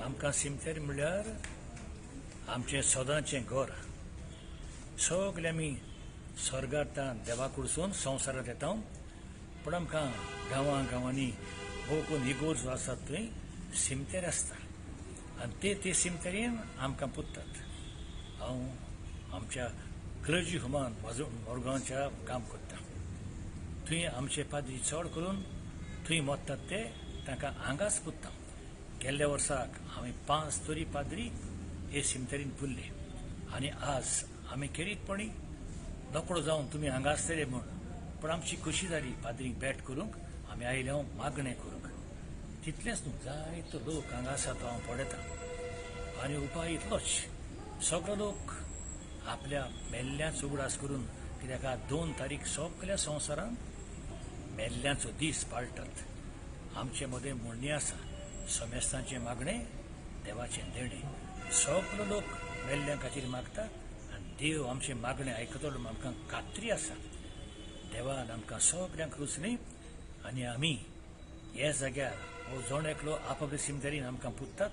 आमकां सिमतेर म्हणल्यार आमचें सदांचें घर. सगळे आमी स्वर्गांत देवा कडसून संवसारांत येता, पूण आमकां गांवां गांवांनी भोव करून इगोर्ज आसात थंय सिमतेर आसता आनी ते ते सिमतेरीन आमकां पुजतात. हांव आमच्या क्लर्जी होमान म्हजो मडगांवच्या काम करता. थंय आमचे पाद्री चड करून थंय मरतात ते तांकां हांगाच पुजता. गेल्ल्या वर्साक हांवें 5 तरी पाद्री हे सिमतेरीन पुरले आनी आज आमी खेरीतपणी रोकडो जावन तुमी हांगा आसतले म्हूण, पूण आमची खोशी जाली पाद्रींक भेट करूंक आमी आयले हांव मागणें करूंक. तितलेंच न्हू, जायतो लोक हांगा आसा तो हांव पळयतां आनी उपाय इतलोच, सगळो लोक आपल्या मेल्ल्याचो उगडास करून, कित्याक 2 तारीख सगळ्या संवसारांत मेल्ल्यांचो दीस पाळटात. आमचे मदें म्हणणी आसा, समेस्तांचें मागणें देवाचें देणें. सगलो लोक मेल्ल्यां खातीर मागता आनी देव आमचें मागणें आयकतलो म्हूण आमकां खात्री आसा. देवान आमकां सगल्यांक रुचली आनी आमी ह्या जाग्यार हो जण एकलो आपआपले सिमतेरीन आमकां पुजतात.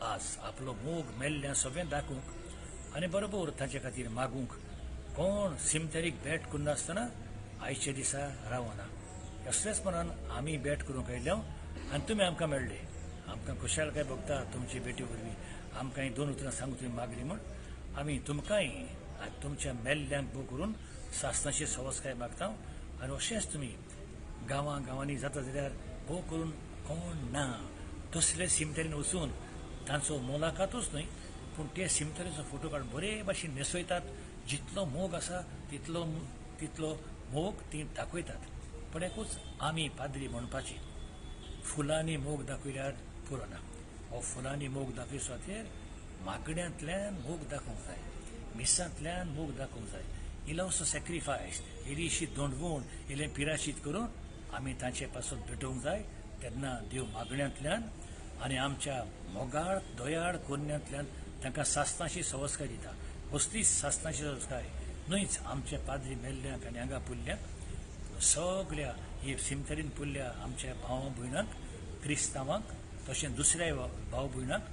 आज आपलो मोग मेल्ल्यां सगळें दाखोवंक आनी बरोबर तांचे खातीर मागूंक कोण सिमतेरीक भेट करनासतना आयच्या दिसा रावना. असलेच मनान आमी भेट करूंक आयल्या आनी तुमी आमकां मेळ्ळे. आमकां खुशालकाय भोगता तुमची भेटी वरवीं. आमकां 2 उतरां सांगू तुमी मागली म्हूण आमी तुमकांय आनी तुमच्या मेल्ल्यांक भोग करून सासणाची सवसकाय मागता. आनी अशेंच तुमी गांवां गांवांनी जाता जाल्यार भोव करून कोण ना तसले सिमतेरीन वचून तांचो मुलाकातूच न्हय, पूण ते सिमतेरीचो फोटो काडून बरे भाशेन न्हेसयतात. जितलो मोग आसा तितलो तितलो मोग ती दाखयतात. पूण एकूच आमी पाद्री म्हणपाची, फुलांनी मोग दाखयल्यार पुरो ना. हो फुलांनी मोग दाखयचो खातीर मागण्यांतल्यान मोग दाखोवंक जाय, मिसांतल्यान मोग दाखोवंक जाय. इल्लोसो सॅक्रिफायस, इल्लीशी दोंडवण, इल्लें पिराशीत करून आमी तांचे पासून भेटोवंक जाय. तेन्ना देव मागण्यांतल्यान आनी आमच्या मोगाळ दयाळ कोरण्यांतल्यान तांकां सासणाची सवसकाय दिता. असलीच सासणाची सवसकाय न्हयच आमच्या पाद्री मेल्ल्यांक आनी हांगा पुरल्यांक, सगळ्या हे सिमतेरीन पुरल्या आमच्या भाव भयणांक, क्रिस्तांवांक, तशें दुसऱ्या भाव भयणांक,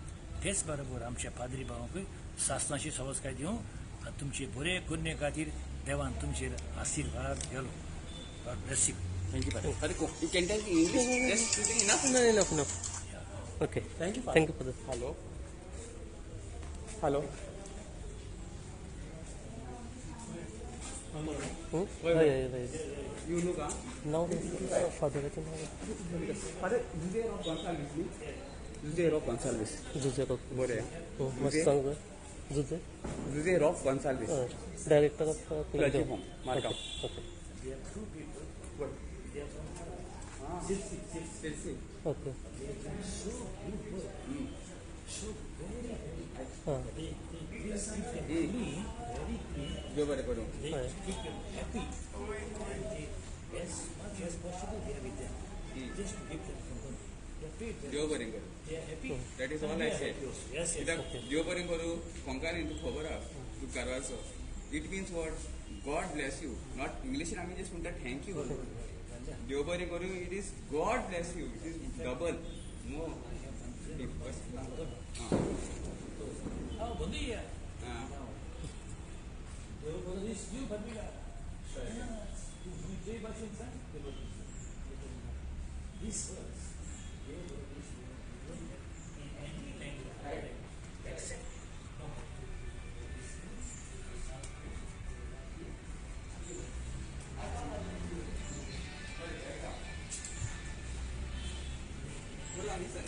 तेच बरोबर आमच्या पाद्री भावांकूय सासणाची सवसकाय दिवं आनी तुमचे बरे करणे खातीर देवान तुमचेर आशिर्वाद गेलो. God bless you. Thank you, Father. Father, you can tell in English. Just enough? No, enough, enough. Yeah. Okay. Thank you, Father. Thank you, Father. Hello. Hello. You look, huh? Now, Father, Father, Jose Rock Gonsalves. Jose Rock Gonsalves. Jose Rock. Bore. Must song. Jose. Jose Rock Gonsalves. Director of Clergy Home, Margao. Okay. There are 2 people. What? They are from Silsi. Okay. They are done so good work. So very, very. They keep them clean, very clean. They keep them happy. And they, as much as possible, they are with them. Just to give them company. They are paid. They are happy. That is all I said. Yes, yes. देव बरें करूं, कोंकणी तुका खबर आसा, तूं कारवारचो. It means what? God bless you. Not English आमी just म्हणटा thank you. देव बरें करूं, it is God bless you. It is double. More. Bom dia. Deus bom dia. This verse, in any language except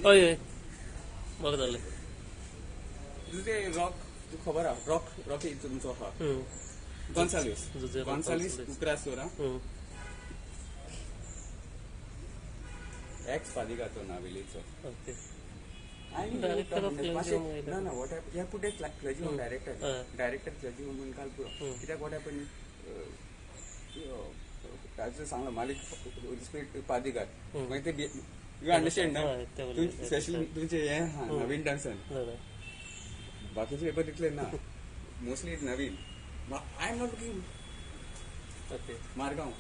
हय हय, बरें जालें. Jose rock, तुका खबर आहा, रॉक रॉकी तुमचो आहा गोन्साल्वीस. गोन्साल्वीस उक्रास दवर. एक्स फादिगाचो नावेलीचो. ना ना, what happen, ह्या put clergy home director, director clergy home म्हणून काल पुरो. कित्याक what happen, ताजो सांगलो मालीक पादिगात, मागीर ते you understand ना, स्पेशली तुमचें हें आहा नवीन डान्सान, बाकीचे पेपर तितले ना, mostly Naveen. I am not looking. Okay. Margao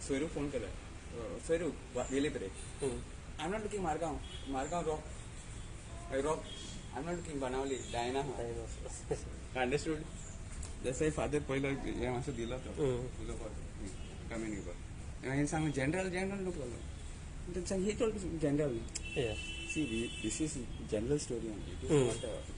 सोयरूक फोन केला, सोयरूक वेले परे, I am not looking Margao, Margao rock rock I am not looking Benaulim Diana. Understood? That's why father पयलो हें मातसो दिलो तो उलोवपाक कमेंट घेवपाक. हांवें सांगलें जनरल जनरल लूक लागलो. तेणें he told general. See, this is general story only. It is not a